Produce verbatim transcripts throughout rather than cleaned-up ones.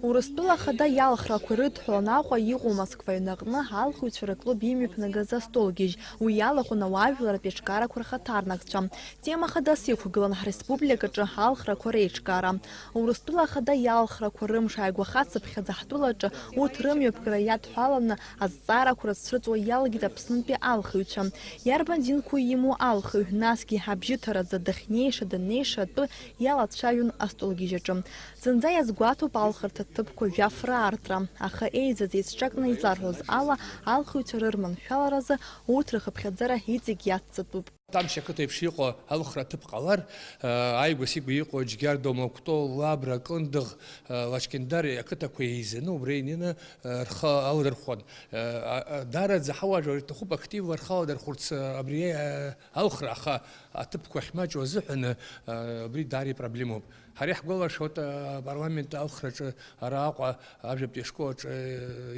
Урыстәыла Ахада иалхрақәа рыдҳәалан Аҟәа иҟоу Москва аҩнаҟны алхыҩцәа рыклуб имҩаԥнагаз астолгьежь, уи иалахәын ауаажәларратә еиҿкаарақәа рхаҭарнакцәа. Тема хадас иқәгылан ҳреспубликаҿы алхрақәа реиҿкаара. Урыстәыла Ахада иалхрақәа рымш ааигәахацыԥхьаӡа ҳтәылаҿы урҭ рымҩаԥгара иадҳәаланы азҵаарақәа рызцәырҵуа иалагеит Аԥснынтәи алхыҩцәа. Иарбан динқәоу имоу алхыҩ, насгьы абжьыҭаразы дахьнеиша-даннеиша атәы иалацәажәон астолгьежь аҿы. Зынӡа иазгәаҭоуп алхырҭа ҭыԥқәа жәаф раартра, аха еизаз еицҿакны изларҳәоз ала, алхыҩцәа рырманшәаларазы урҭ рхыԥхьаӡара иҵегь иацҵатәуп. Тамшь ақыҭа еиԥш иҟоу алхра ҭыԥ ҟалар, ааигәа-сигәа иҟоу Џьгьардоу, Мақәтәоу, Лабра, Кындыӷ, Лашькьындар ақыҭақәа еизаны убра инеины рхы алдырхуан. Даараӡа ҳауаажәлар иҭахуп активла рхы аладырхәырц абри алхра, аха аҭыԥқәа ахьмаҷу азыҳәан абри даара ипроблемоуп. Ҳара иаҳгәалашәоит, апарламент алхраҿы ара Аҟәа ажәабатәи ашкол аҿы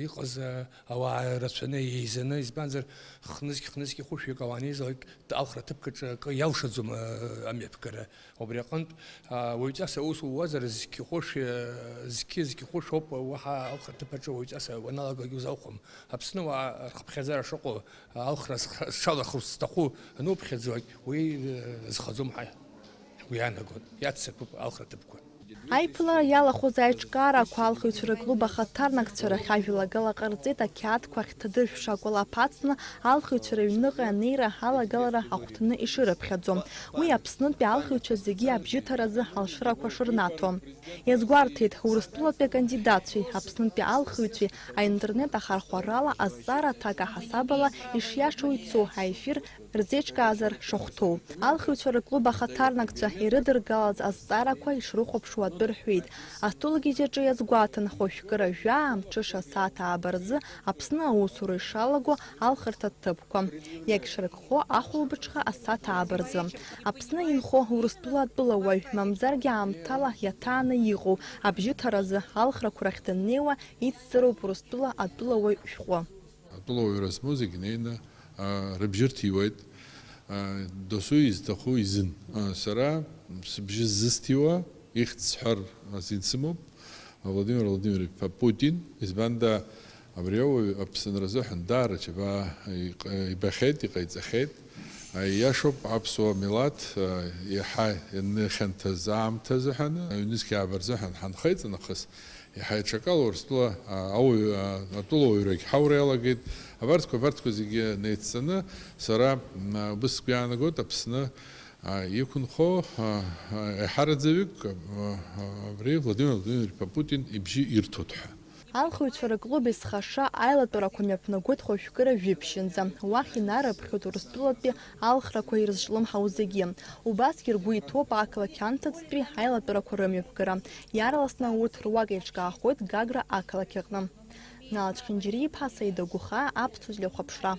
иҟаз ауаа рацәаны, еизаны, избанзар, хнызқь-хнызқьи хәышәҩык ауаа анеизалак, алхра ҭыԥк аҿы акы иалшаӡом амҩаԥгара. Убри аҟынтә, уаҩҵас аус ууазар, зқьи-хәышәи, зқьи-зқьи хәышәоуп, уаҳа алхра ҭыԥ аҿы уаҩҵас уаналагогьы узалхуам. Аԥсны уаа рхыԥхьаӡара шыҟоу, алхра зх-, зҽалахәырц зҭаху ануԥхьаӡалак, уи зхаӡом ҳәа ҳгәы иаанагон, иаццакуп алхра ҭыԥқәа. Аиԥылара иалахәыз аиҿкаарақәа алхыҩцәа рыклуб ахаҭарнакцәа рахь ажәалагала ҟарҵеит, ақьаадқәа ахьҭадыршәша акәалаԥ ацны алхыҩцәа рыҩныҟа анеира алагалара ахәҭаны ишырыԥхьаӡо. Уи Аԥснынтәи алхыҩцәа зегьы абжьыҭаразы алшарақәа шырнаҭо. Иазгәарҭеит Урыстәылатәи акандидатцәеи Аԥснынтәи алхыҩцәеи аинтернет ахархәарала азҵаара аҭак аҳасабала ишиашоу ицо аефир рзеиҿкаазар шахәҭоу. Алхыҩцәа рыклуб ахаҭарнакцәа ирыдыргалаз азҵаарақәа ишрыхәаԥшуа атәы рҳәеит. Астолгьежь аҿы иазгәаҭан, хәажәкыра жәаа амҽыша асааҭ ааба рзы Аԥсны аусура ишалаго алхырҭа ҭыԥқәа иагьшаркхо ахәылбыҽха асааҭ ааба рзы. Аԥсны инхо Урыстәыла атәылауаҩ, мамзаргьы аамҭала иаҭааны иҟоу абжьыҭаразы алхрақәа рахь даннеиуа ицзароуп Урыстәыла атәылауаҩ шәҟәы. Атәылауаҩра змоу зегь неины, аа, рыбжьы рҭиуеит, аа, досу изҭаху изын. Аа, сара сыбжьы зысҭиуа, ихьӡ сҳәар азин сымоуп, Владимир Владимирович Путин, избанда абри ауаҩ Аԥсынра азыҳәан даара џьабаа иҟ-, ибахьеит, иҟаиҵахьеит. Иашоуп, аԥсуа милаҭ, аа, иаҳа ианнеихьанҭаз аамҭа азыҳәан, аҩнызқь ааба рзыҳәан ҳанхеиҵа нахыс, иаҳа иҽакала Урыстәыла, а, ауаҩ-, а, атәылауаҩрагь ҳаура иалагеит. Абарҭқәа, абарҭқәа зегьы неицҵаны, сара, м, а, убыс сгәы иаанагоит, Аԥсны, а, иқәынхо, а, а, аиҳараӡаҩык, а, а, абри Владимир Владимирович Путин ибжьы ирҭоит ҳәа. Алхыҩцәа рыклуб есхаша аилатәарақәа мҩаԥнагоит хәажәкыра жәиԥшьынӡа. Уахь инарыԥхьоит Урыстәылатәи алхрақәа ирызҿлымҳау зегьы. Убасгьы ргәы иҭоуп ақалақь анҭыҵтәи аилатәарақәа рымҩаԥгара. Иаарласны урҭ руак еиҿкаахоит Гагра ақалақь аҟны. Нала Чхинџьариа-иԥҳа, Саида Гәыхаа, Аԥсуа телехәаԥшра.